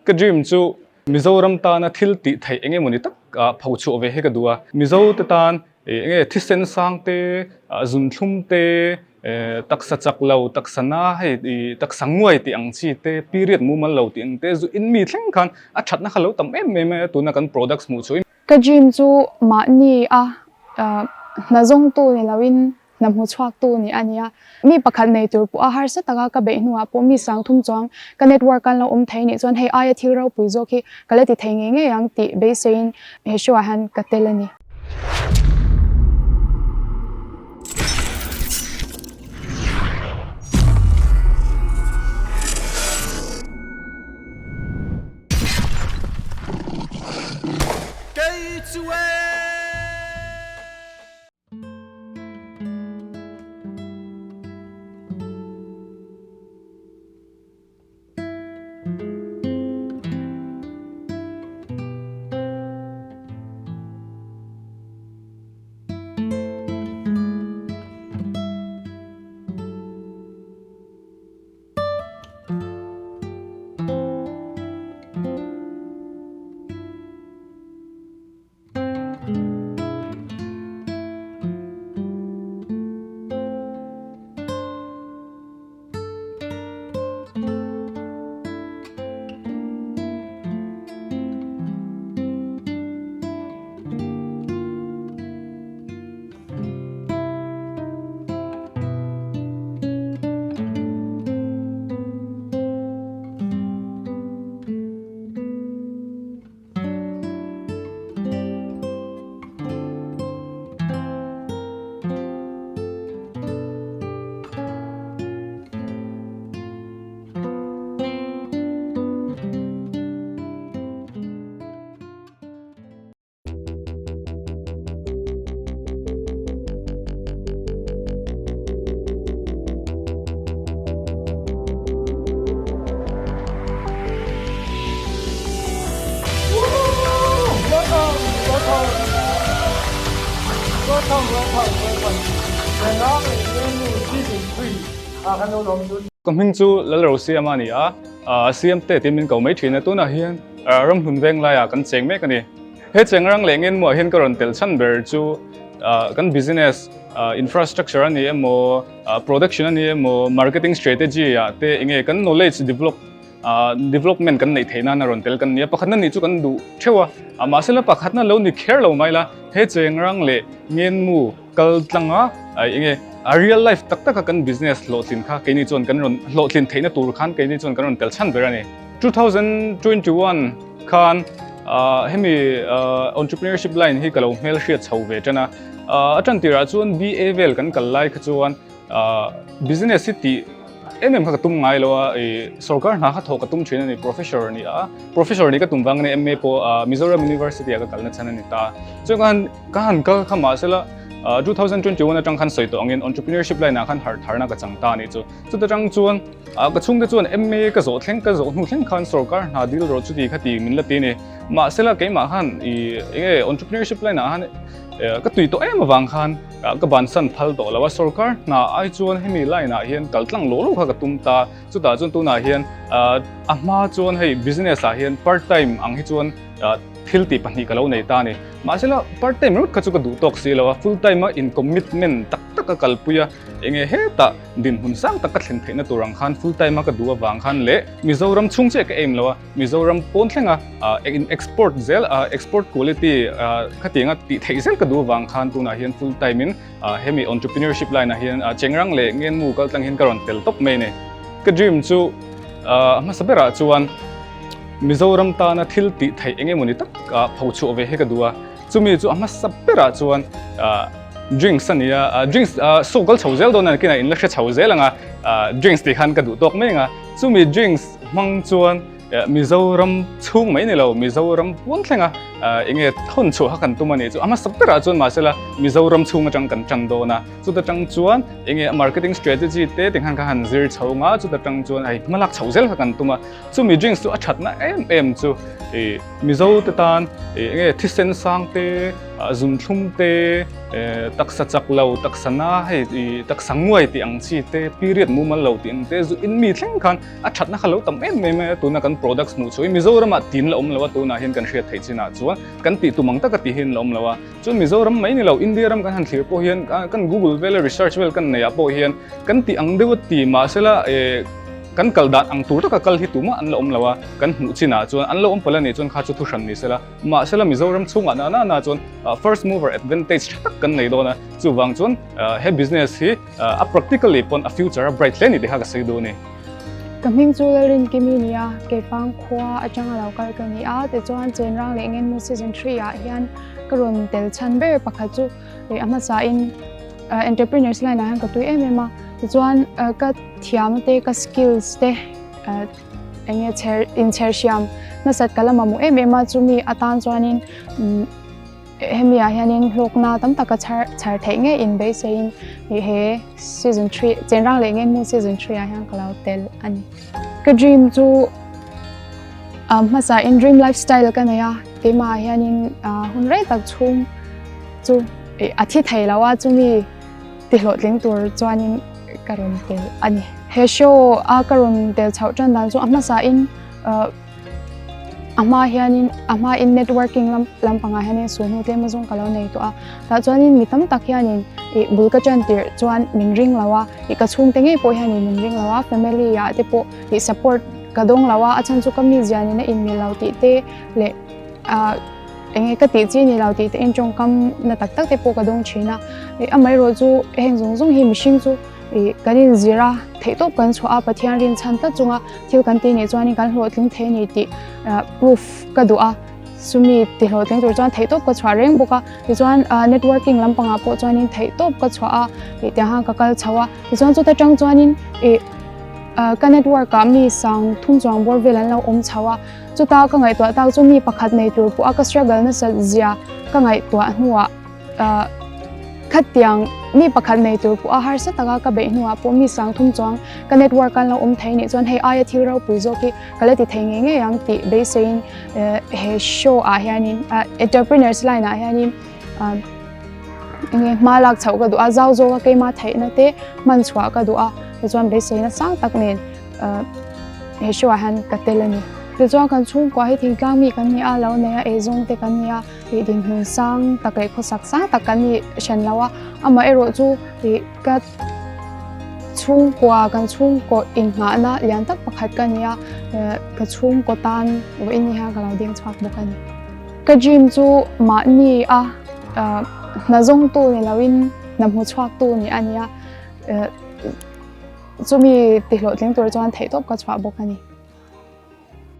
Ka dream chu Mizoram tana thil tih theih eng emawni tak pho chhuah ve hi ka duh a. Mizo te tan eng nge thisen sang te, zunthlum te, taksa chak lo, taksa na hei taksa nguai tih ang chi te, period mumal lo tih ang te zu in mi thleng khan a thatna kha lo tam em em mai a tuna kan products hmuh chhuah hi. Ka dream chu mahni a hna zawngtu ni loin Hna hmu chhuaktu nih a nia. Mi pakhat nei tur pawh a harsa taka ka beih hnuah pawh mi sangthum chuang ka network an lo awm thei nih chuan hei aia thil ropui zawk hi ka la ti thei ngei ngei ang tih beiseiin he show ah hian ka tel a ni. Kei chu e! Ka hming chu Lalrosiama a ni a, CM te tiin min ko mai thin a, tunah hian ramhlun veng laiah kan cheng mek a ni. He chengrang leh ngenmuah hian ka rawn tel chhan ber chu kan business infrastructure a ni emaw, production a ni emaw, marketing strategy ah te enge kan knowledge develop development kan neih theih nan a rawn tel kan ni a. Pakhatna nih chu kan duh theuh a, mahsela pakhatna lo ni kher lo mai la, he chengrang leh ngenmu kal tlanga enge a real life tak taka kan business hlawhtlin kha keini chuan kan rawn hlawhtlin theihna tur khan keini chuan kan rawn tel chhan ber a ni. 2021 khan hemi entrepreneurship line hi ka lo hmel hriat chho ve tan a, a tan tirah chuan BA vel kan kal lai kha chuan business hi tih em em kha ka tum ngai lo a, sorkar hna kha thawh ka tum thin a ni, professor ni a, professor ni ka tum vang a ni MA pawh Mizoram University ah ka kalna chhan a ni ta. Chuan ka han ka han kal kha mahsela 2021 atang khan sawi tawh angin entrepreneurship line ah khan harh tharna ka chang ta a nih chu. Chuta tang chuan ka chhungte chuan MA ka zawh thleng ka zawh hnu thleng khan sorkar hna dil rawh chuti kha ti min la ti a ni. Mahsela keimah khan ih eng nge entrepreneurship line ah khan ka tui tawh em avang khan ka bansan phal tawh lo a, sorkar hna ai chuan hemi line ah hian kal tlang lawh lawh kha ka tum ta. Chutah chuan tunah hian a hma chuan hei business ah hian part time ang hi chuan thil tih pahnih ka lo nei ta a ni. Mahsela part time ringawt kha chu ka duh tawk si lo a, full time a in commitment tak tak a kalpui a, enge hetah dinhmun sang tak ka thlen theihna tur ang khan full time a ka duh avang khan leh Mizoram chhung chiah ka aim lo a, Mizoram pawn thlenga in export zel export quality khatianga tih theih zel ka duh avang khan tunah hian full time in hemi entrepreneurship line ah hian chengrang leh ngenmu kal tlang hian ka rawn tel tawp mai a ni. Ka dream chu a hmasa berah chuan Mizoram tana thil tih theih eng emawni tak pho chhuah ve hi ka duh a, chumi chu a hmasa berah chuan drinks a ni a, drinks so kal chho zel dawn a kinah in la hre chho zel ang a, drinks tih khan ka duh tawk mai ang a, chumi drinks hmang chuan Mizoram chhung mai ni lo Mizoram pawn thlenga eng nge thawn chhuah kha kan tum a nih chu a hmasa berah chuan mahsela Mizoram chhung atang kan tan dawn a, chuta tang chuan eng nge marketing strategy te tikhan kha han zir chho ang a, chuta tang chuan hei hmalak chho zel kha kan tum a. Chumi drinks chu a thatna em em chu ih Mizo te tan ih enge thisen sang te, Zunthlum te, taksa chak lo, taksa na hei taksa nguai tih ang chi te, period mumal lo tih ang te, zu in mi thleng khan a thatna kha lo tam em em mai a, tuna kan products hmuh chhuah hi Mizoramah tin la awm lo a, tunah hian kan hriat theih chinah chuan kan tih tum ang taka tih hian la awm lo a, chuan Mizoram mai ni lo India ram kan han thlir pawh hian kan Google vela research vel kan neih ah pawh hian kan tih ang deuh a ti mahsela kan kal dan ang tur taka kal hi tumah an la awm lo a, kan hmuh chinah chuan an lo awm palh a nih chuan kha chu thuhran ni sela. Mahsela Mizoram chhungah na na na chuan first mover advantage tha tak kan nei dawn a, chuvang chuan he business hi a practically pawn a future a bright hle ni tih kha ka sawi duh a ni. Ka hming chu Lalrinkimi ni a, Keifang khua atanga lo kal ka ni a, tichuan Chenrang leh Ngenmu season 3 ah hian ka rawn tel chhan ber pakhat chu a hmasain entrepreneurs line ah hian ka tui em em a, tichuan ka thiam te ka skills te Enge chher inchher hriam nasat ka la mamawh em em a, chumi atan chuanin hemi ah hianin hlawkna tam tak a chhar chhar theih ngei in beiseiin he season 3 Chenrang leh Ngenmu season 3 ah hian ka lo tel a ni. Ka dream chu hmasa in dream lifestyle ka nei a, keimah ah hianin hun rei tak chhung chu a thi thei lo a, chumi Tihlawhtling tur chuanin ka rawn tel a ni. He show a ka rawn tel chhoh tan dan chu a hmasain a hma hianin a hmain networking lam lampangah hianin suhnu tlem azawng ka lo nei tawh a. Tah chuanin mi tam tak hianin ih bul ka tan tirh chuan min ring lo a, ih ka chhungte ngei pawh hianin min ring lo a, family ah te pawh ih support ka dawng lo a, a chhan chu ka mizia nena inmil lo tih te leh ah Enge ka tih chi ni lo tih te in tawngkam na tak tak te pawh ka dawng thin a, amaherawh chu heng zawng zawng hi mihring chu ih kan inzir a, theihtawp kan chhuah a, Pathian rin chhan tlat chunga thil kan tih nih chuanin kan hlawhtling thei a ni tih proof ka duh a, chumi ti hlawhtling tur chuan theihtawp ka chhuah reng bawk a, tichuan networking lampangah pawh chuanin theihtawp ka chhuah a tih tiang ka kal chho a, tichuan chuta tang chuanin ih ka network ah mi sang thum chuang bawr vel an lo awm chho a. Chuta ka ngaihtuah tak chu mi pakhat nei tur pawha ka struggle nasat zia ka ngaihtuah hnuah khatiang mi pakhat nei tur pawha harsa taka ka beih hnuah pawh mi sang thum chuang ka network an lo awm thei nih chuan hei aia thil ropui zawk hi ka la ti thei ngei ngei ang tih beiseiin he show ah hianin entrepreneurs line ah hianin enge hma lak chhoh ka duh a, zau zawka keima theihna te hman chhuah ka duh a, tichuan beiseina sang tak nen He show ah hian ka tel a ni. Tichuan kan chhungkua hi thingtlang mi kan ni a, lo nei a, eizawng te kan ni a, ih dinhmun sang tak leh khawsak sang tak kan ni hran lo a. Amaherawh chu ih ka chhungkua kan chhungkaw inngahna lian tak pakhat ka ni a, ka chhungkaw tan vawiin ni hian ka lo ding chhuak bawk a ni. Ka dream chu mahni a hna zawngtu ni loin hna hmu chhuaktu ni a ni a. Chumi tihlawhtling tur chuan theihtawp ka chhuah bawk a ni.